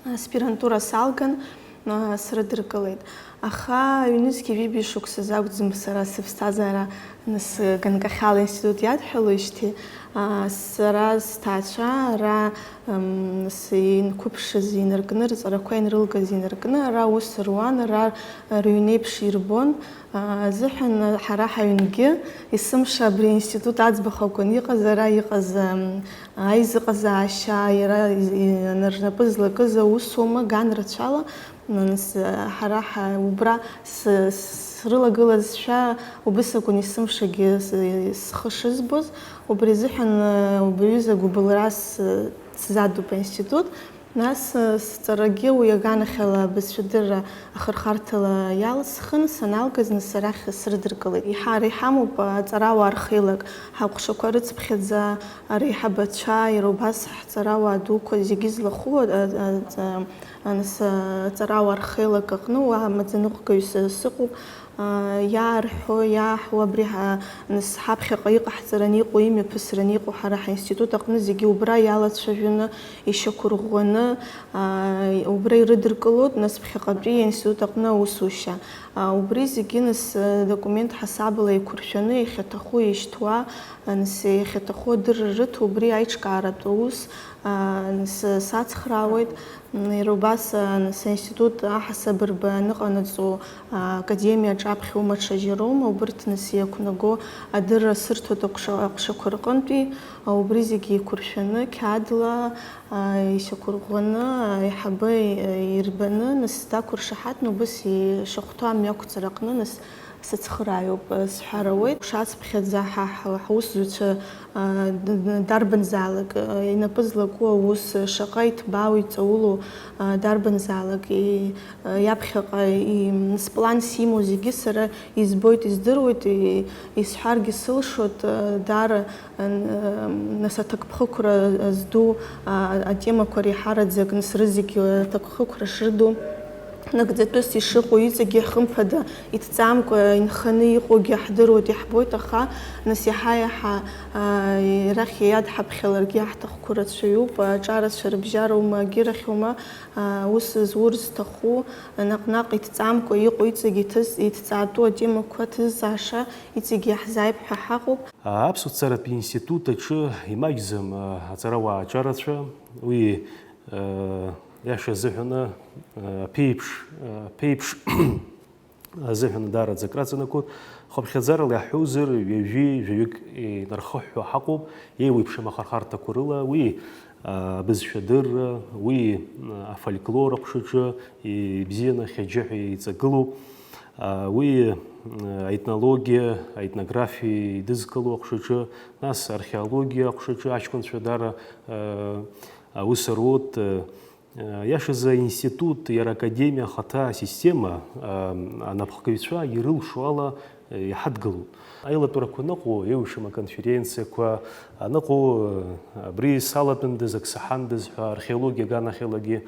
Аспирантура салган, аа, срыдыркылеит. Аха ҩнызқьи жәибжь шықәсазы акәӡам сара сыԥсҭазаара нас ганкахьала аинститут иадҳәалоижьҭеи, аа, сара сҭаацәа ара, м, нас инқәыԥшыз инаркны, рҵарақәа инрылгаз инаркны, ара аус руан, ара рыҩнеиԥш ирбон. Аа, азыҳәан ҳара ҳаҩнгьы есымша абри аинститут аӡбахә акәын иҟаз, ара иҟаз, ам, аизыҟазаашьа, иара из-, и-, рнапы злакыз аусума, ган рацәала, нас, ҳара ҳа-, убра с-, срылагылазшәа убыс акәын есымшагьы с-, схы шызбоз, убри азыҳәан, убри аҩыза гәыбылра с-, сзадуп аинститут. Нас, э, сҵарагьы уи аганахьала абызшәадырра ахырхарҭала иалсхын, саналгаз, нас арахь срыдыркылеит. Иҳа-, ара иҳамоуп аҵарауаа рхеилак, ҳаҟәшақәа рыцыԥхьаӡа ареиҳабацәа, иара убас ҳҵарауаа дуқәа зегьы злахәу, а, а, а, нас, а, аҵарауаа рхеилак аҟны уа амаӡаныҟәгаҩ сы-, сыҟоуп. Аа, иаарҳәо, иааҳуа, абри ҳа-, нас ҳаԥхьаҟа иҟаҳҵараны иҟоу, имҩаԥысраны иҟоу ҳара ҳаинститут аҟны зегьы убра иалацәажәаны, ишьақәырӷәӷәаны, аа, убра ирыдыркылоит, нас ԥхьаҟатәи аинститут аҟны аусушьа. Аа, убри зегьы, нас, э, документ ҳасабала еиқәыршәаны, иахьаҭаху ишьҭуа, нас иахьаҭаху адырра рыҭо, убри аиҿкааратә аус, аа, нас сацхраауеит. Иара убас, а, нас аинститут аҳасабырба аныҟанаҵо, а, академиаҿ аԥхьа умацәажьароума, убырҭ нас иақәнаго адырра сырҭоит аҟәша-, аҟәшақәа рҟынтәи, а, убри зегьы еиқәыршәаны, қьаадла, а, ишьақәырӷәӷәаны, аиҳабы, а, ирбаны, нас дақәыршаҳаҭны убыс ишахәҭоу амҩақәҵара аҟны нас сыцхрааҩуп, сҳәар ауеит. Ҳшацыԥхьаӡа ҳа, ҳа, ҳусзуҩцәа, а, д-, д-, дарбанзаалак, а, инапы злаку аус шаҟа иҭбаау, иҵаулоу, а, дарбанзаалак и-, а, иаԥхьаҟа и-, м, сплан симоу зегьы сара избоит, издыруеит, и-, исҳәаргьы сылшоит, а, даара, а, н-, а, нас аҭакԥхықәра зду, а, атемақәа реиҳараӡак нас рызегь аҭакԥхықәра шырду. Нагӡатәыс ишыҟоу иҵегьы, хымԥада, иҭҵамкәа инханы иҟоугьы ҳдыруеит, иаҳбоит, аха, нас, иаҳа-иаҳа, аа, арахь иадҳаԥхьаларгьы иаҳҭахқәоу рацәаҩуп, аҿарацәа рыбжьароума, агьырахьоума, аа, ус зур зҭаху, наҟ-наҟ иҭҵамкәа иҟоу иҵегь иҭыз-, иҭҵаатәу атемақәа ҭызҵааша иҵегь иаҳзааип ҳәа ҳаҟоуп. Аԥсуа ҭҵааратә институт аҿы имаҷӡам, аа, аҵарауаа аҿарацәа, уи, аа, иаша азыҳәаны, аа, аԥеиԥш, аа, аԥеиԥш азыҳәан даараӡа акраҵанакуеит. Хыԥхьаӡарала иаҳҳәозар, ҩажәи жәаҩык инархыҳәҳәо ҳаҟоуп, еиуеиԥшым ахырхарҭақәа рыла, уи, а, абызшәадырра, уи, а, афольклор аҟәшаҿы ибзианы хьаџьаҳәа еиҵагылоуп. А, уи, а, аетнологиа, аетнографиа идызкыло аҟәшаҿы, нас археологиа аҟәшаҿы аҷкәынцәа дара, а, аус руеит, а, Иашазы аинститут, иара академиа ахаҭа асистема, а, анапхгаҩцәа ирылшо ала, а, иҳадгылоуп. Аилатәарақәа аныҟоу, еиуеиԥшым аконференциақәа аныҟоу, а, абри салатәандаз, ак саҳандаз ҳәа археологиа аганахьалагьы,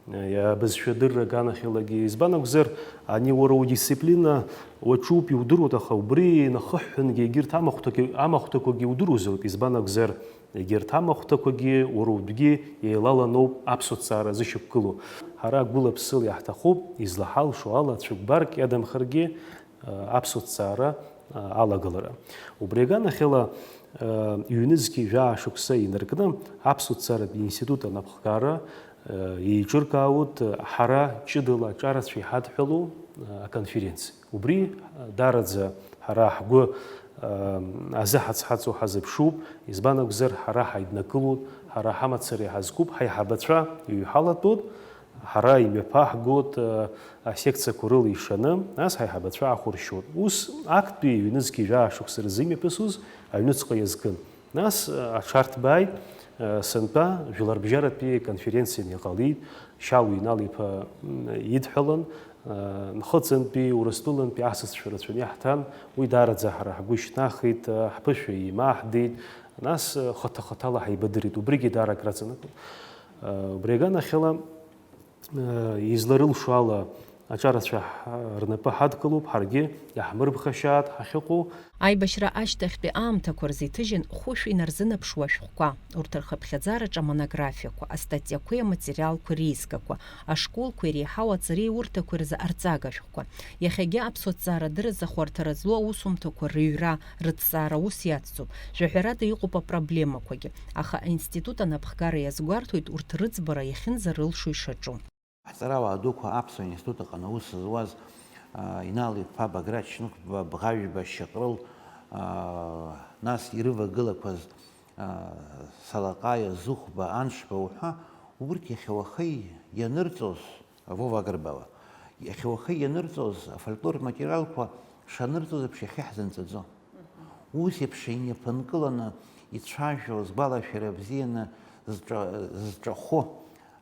а, абызшәадырра аганахьалагьы. Избан акәзар, ани уара удисциплина уаҿуп, иудыруеит, аха убри инахыҳәҳәангьы егьырҭ амахәҭақәа-, амахәҭақәагьы удыруазароуп. Избан акәзар, Егьырҭ амахәҭақәагьы уара утәгьы еилаланоуп аԥсуа ҭҵаара зышьақәгылоу. Ҳара гәыла-ԥсыла иаҳҭахуп, излаҳалшо ала, цәыкәбарк иадамхаргьы, аԥсуа ҭҵаара алагалара. Убри аганахьала, ҩнызқьи жәаа шықәса инаркны аԥсуа ҭҵааратә институт анапхгара еиҿыркаауеит ҳара ҷыдала аҿарацәа иҳадҳәалоу аконференциа. Убри, даараӡа, ҳара ҳгәы, ы, азыҳаҵҳаҵо ҳазыԥшуп, избан акәзар, ҳара ҳаиднакылоит, ҳара ҳамацара иҳазкуп, ҳаиҳабацәа иҩҳалатәуп, Ҳара имҩаԥаҳгоит, э, асекциақәа рыла ишаны, нас ҳаиҳабацәа аахәыршьуеит. Ус, актәи ҩнызқьи жәаа шықәса рзы имҩаԥысуаз аҩныҵҟа иазкын. Нас, э, аҽарҭбааит, э, сынтәа жәларбжьаратәи конференцианы иҟалеит, Шьалуа Инал-иԥа, м, идҳәалан, э, Нхыҵынтәи, Урыстәылантәи асасцәа рацәаны иаҳҭан, уи даараӡа ҳара ҳгәы шьҭнахит, э, ҳԥышәа еимаҳдеит, нас, э, хаҭа-хаҭала ҳаибадырит, убригьы даара акраҵанакуан. Э, убри аганахьала, изларылшо ала аҿарацәа рнапы ҳадкылоуп, ҳаргьы иаҳмырԥхашьааит ҳахьыҟоу. Аибашьра ашьҭахьтәи аамҭақәа рзы иҭыжьын хәышә инарзынаԥшуа ашәҟәқәа, урҭ рхыԥхьаӡараҿы амонографиақәа, астатиақәеи аматериалқәа реизгақәа, ашколқәа иреиҳау аҵареи урҭақәеи рзы арҵага шәҟәқәа. Иахьагьы аԥсуа ҭҵаара дырразы ахәарҭара злоу аусумҭақәа рыҩра, рыҭҵаара аус иацҵоуп. Жәаҳәарада иҟоуп апроблемақәагьы, аха аинститут анапхгара иазгәарҭоит урҭ рыӡбара иахьынӡарылшо ишаҿу. Ҳҵарауаа дуқәа Аԥсуа институт аҟны аус зуаз, а, Инал-иԥа Баграт Шьынқәба Бӷажәба Шьаҟрыл, а, нас ирывагылақәаз, а, Салаҟаиа Зыхәба Аншба уҳәа, урҭ иахьа уахеи ианырҵоз, Вова Агрбала, иахьа уахеи ианырҵоз афольклортә материалқәа шанырҵоз еиԥш иахьа иаҳзынҵаӡом. Ус еиԥш имҩаԥынкыланы ицәажәо, згәалашәара бзианы зҿа-, зҿахәы,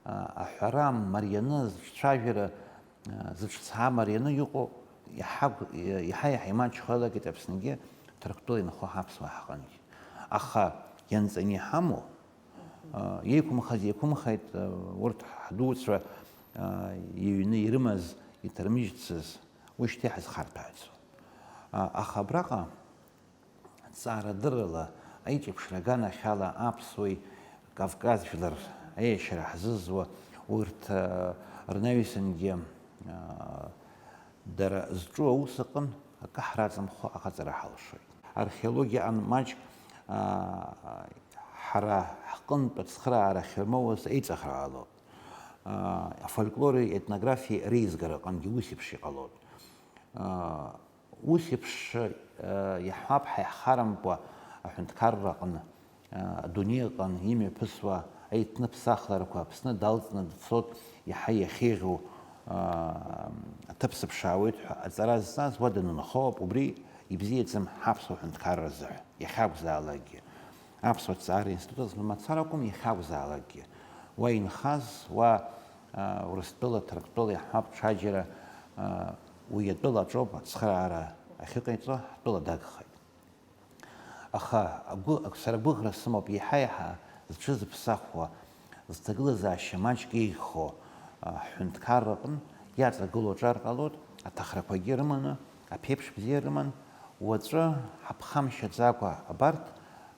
а, аҳәара марианы, зҿцәажәара, а, зыҿцаа марианы иҟоу иаҳа гә-, иаҳа-иаҳа имаҷхо иалагеит Аԥсныгьы, Ҭырқәтәыла инхо ҳаԥсуаа ҳҟынгьы. Аха ианҵаны иҳамоу, а, иеиқәымхаз еиқәымхеит, а, урҭ ҳдуцәа, а, иҩны ирымаз, иҭырмыжьцыз, уи шьҭа иҳазхарҭәааӡом. А, аха абраҟа, ҵаарадыррала, аиҿеиԥшра аганахьала аԥсуеи Кавказ жәлар аиашьара ҳзызуа урҭ, а, рнаҩсангьы, а, дара зҿу аус аҟын акы ҳраҵамхо аҟаҵара ҳалшоит. Археологиаҟны маҷк, а, ҳара ҳҟынтә ацхыраара ахьырмоуаз еиҵыхра ҟалоит. А, афольклори аетнографиеи реизгара аҟынгьы ус еиԥш иҟалоит. А, Ус еиԥш, э, иаҳҳәап, ҳаиҳарамкәа аҳәынҭқарра аҟны, э, адунеи аҟны имҩаԥысуа аиҭныԥсахларақәа Аԥсны далҵны дцоит, иаҳа иахьеиӷьу, э, аҭыԥ сыԥшаауеит ҳәа аҵара зҵаз уа данынхоуп, убри ибзиаӡам ҳаԥсуа ҳәынҭқарра азыҳәа, иахьакәзаалакгьы. Аԥсуа ҭҵаара институт аҟны мацара акәым, иахьакәзаалакгьы. Уа инхаз, уа, а, Урыстәыла, Ҭырқәтәыла, иаҳҳәап, ҽаџьара, а, уи атәыла аҿоуп ацхыраара ахьыҟаиҵо, ҳтәыла дагхеит. Аха агәы-, сара агәыӷра сымоуп, еиҳа-еиҳа зҽызыԥсахуа, зҭагылазаашьа маҷк еиӷьхо, а, ҳҳәынҭқарра аҟны иаҵагылоу аҿар ҟалоит, аҭахрақәагьы рыманы, аԥеиԥш бзиа рыман, уаҵәы ҳаԥхамшьаӡакәа абарҭ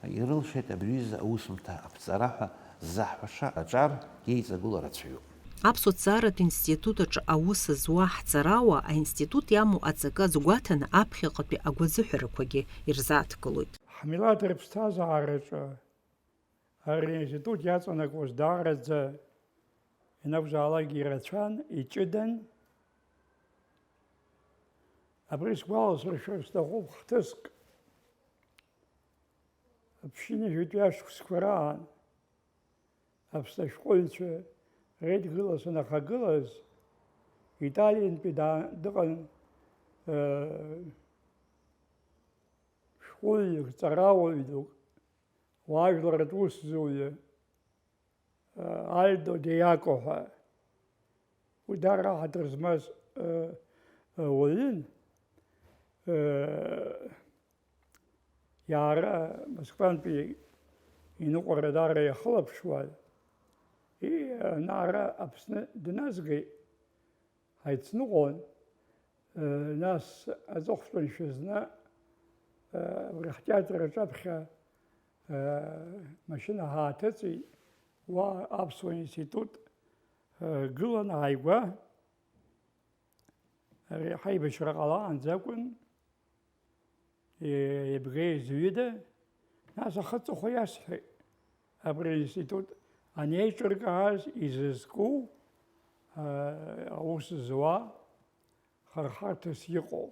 ирылшеит абри аҩыза аусумҭа аԥҵара ҳәа ззаҳҳәаша аҿар иеиҵагыло рацәаҩуп. Аԥсуа ҭҵааратә институт аҿы аус зуа ҳҵарауаа аинститут иамоу аҵакы азгәаҭаны аԥхьаҟатәи агәазыҳәарақәагьы ирзааҭгылоит. Ҳмилаҭ рыԥсҭазаараҿы ари аинститут иаҵанакуаз даараӡа ианакәзаалакгьы ирацәан, иҷыдан. Абри сгәаласыршәар сҭахуп хҭыск. Ԥшьынҩажәитәи ашықәсқәа раан Аԥсны ашәҟәыҩҩцәа реидгыла санахагылаз, Италиантәи daa-, дыҟан, э, шәҟәыҩҩык, ҵарауаҩ дук, уаажәларратә усзуҩы, Альдо Диако ҳәа. Уи даара ҳаҭыр змаз, э, э, уаҩын. Э, иаара Москвантәи иныҟәара даара иахылаԥшуан. И, ана ара Аԥсны дназгеит. Ҳаицныҟәон, э, нас аҵыхәтәаншәа зны, э, абри ҳтеатр аҿаԥхьа, э, машьына ҳааҭыҵит, уа аԥсуа институт, э, гылан ааигәа, ари ҳаибашьра ҟалаанӡа акәын. Е-, еибгеи зҩыда, нас ахы аҵыхәа иасҳәеит, абри аинститут анеиҿыркааз изызку, а, аус зуа, хархарҭас иҟоу.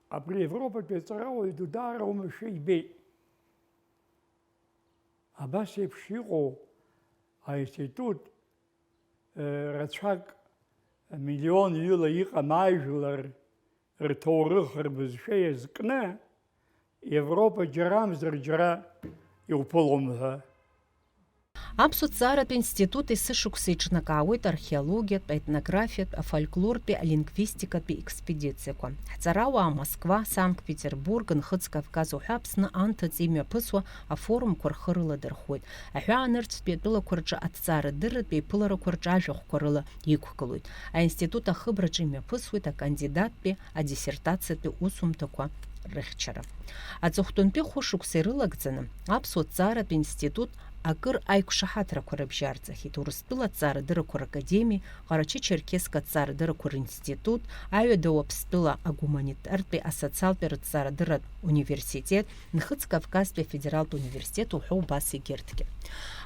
Абри Европатәи аҵарауаҩ ду даара уамашәа ибеит. Абас еиԥш иҟоу аинститут Рацәак, миллион ҩыла иҟам ажәлар рҭоурых рбызшәа иазкны, Европа џьарамзар џьара иуԥылом ҳәа. Аԥсуа ҭҵааратә институт есышықәса иҿнакаауеит археологиатә, аетнографиатә, афольклортәи, алингвистикатәи експедициақәа. Ҳҵарауаа Москва, Санкт-Петербург, Нхыҵ Кавказ уҳәа Аԥсны анҭыҵ имҩаԥысуа афорумқәа рхы рыладырхәуеит. Аҳәаанырцәтәи атәылақәа рҿы аҭҵаарадырратә еиԥыларақәа рҿы ажәахәқәа рыла иқәгылоит. Аинститут ахыбраҿы имҩаԥысуеит акандидаттәи, адиссертациатәи усумҭақәа рыхьчара. Аҵыхәтәантәи хәышықәса ирылагӡаны, Аԥсуа ҭҵааратә институт акыр аиқәшаҳаҭрақәа рыбжьарҵахьеит Урыстәыла аҭҵаарадыррақәа ракадемиеи, Ҟарачы-Черкесск аҭҵаарадыррақәа ринститут, Аҩада Уаԥстәыла агуманитартәи асоциалтәи рыҭҵаарадырратә университет, Нхыҵ Кавказтәи афедералтә университет уҳәа убас егьырҭгьы.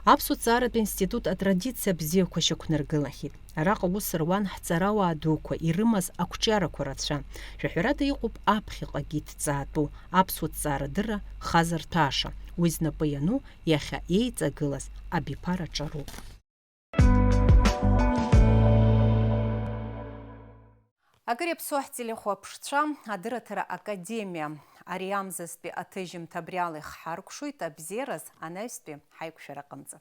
Аԥсуа ҭҵааратә институт атрадициа бзиақәа шьақәнаргылахьеит. Араҟа аус руан ҳҵарауаа дуқәа, ирымаз ақәҿиарақәа рацәан. Шәаҳәарада иҟоуп аԥхьаҟагьы иҭҵаатәу аԥсуа ҭҵаарадырра хазырҭәаша. Уи знапы иану иахьа еиҵагылаз абиԥара ҿароуп. Акыр иаԥсоу ҳтелехәаԥшцәа, адырраҭара академиа ари амзазтәи аҭыжьымҭа абриала ихҳаркәшоит абзиараз анаҩстәи ҳаиқәшәара аҟынӡа.